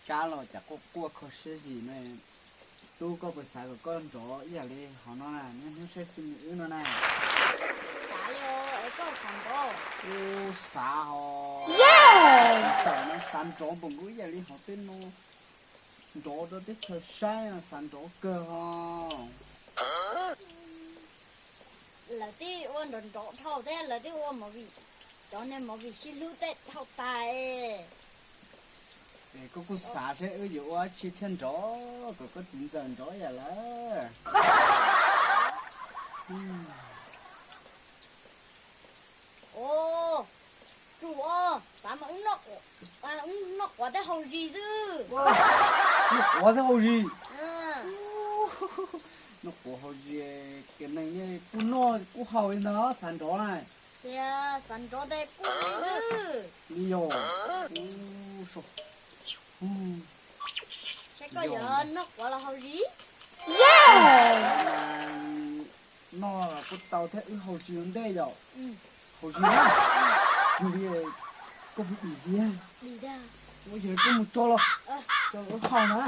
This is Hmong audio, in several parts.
Kab los cas quaj quaj kho siab zim no. Tub, koj puas xav kom koj nrov ib yam li hauv no na, nyob hnub saib xib nws wb no na? Xav li os, es koj xav nrov? Kuv xav os. Txawm no xav nrov npaum nkaus ib yam li hauv tej no, nrov rau teb chaws saib, xav nrov kawg os. Lawv twb ua nrov nrov dhau thiab, lawv twb ua movie, cov niag movie sib hlub tej dhau tas. Es koj kuj xav seb wb yuav ua dab tsi thiaj nrov, kom koj txiv ntxawm nrov yam lawm. Os, tsum os, xav mas wb noj quav thiab haus zis xwb. Noj quav thiab haus zis? Noj quav haus zis, tias neeg kuj noj kuj haus li ntawd xav nrov na. Tias xav nrov tes kuj li xwb. Li yog. Saib koj yuav noj quav los haus zis? Noj los kuj tau thiab, wb haus zis ua ntej yom. Haus zis na. Yog li koj puas dim zis? Ua yog koj mus tso los, tso los wb haus na.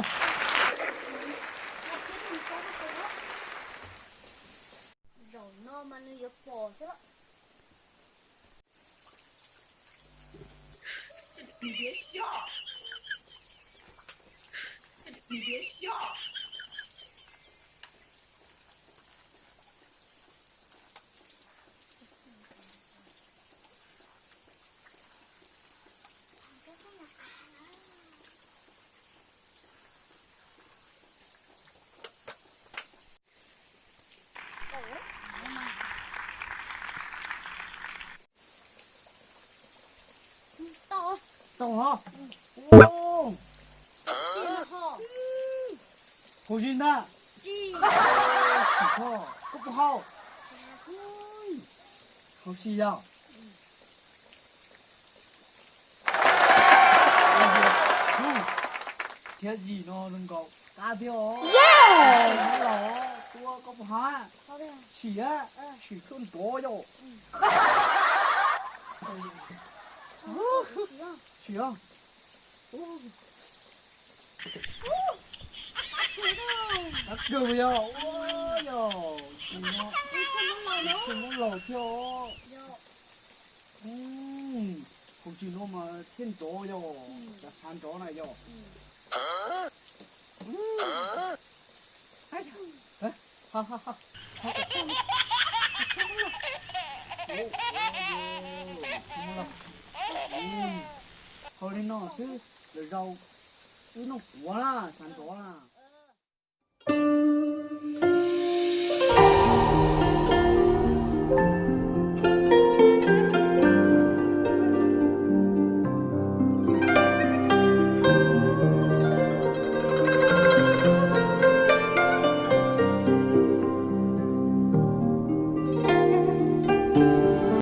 Zaum no mas nws yuav pom xwb. Tau hov. Haus zis ntag. Sim kho, koj puas haus? Haus zis yog. Thiab zis no zoo nkaus qab thiab os. Los tua koj puas haus? Sim, sim tshuaj nrov yom. Sim os. Qab kawg yog, yog, tsis muab laus thiab os. Haus zis no mas thiaj nrov yog, cas xav nrov na yog. Haus li no xwb, lwm zaus wb noj quav na, xav nrov na.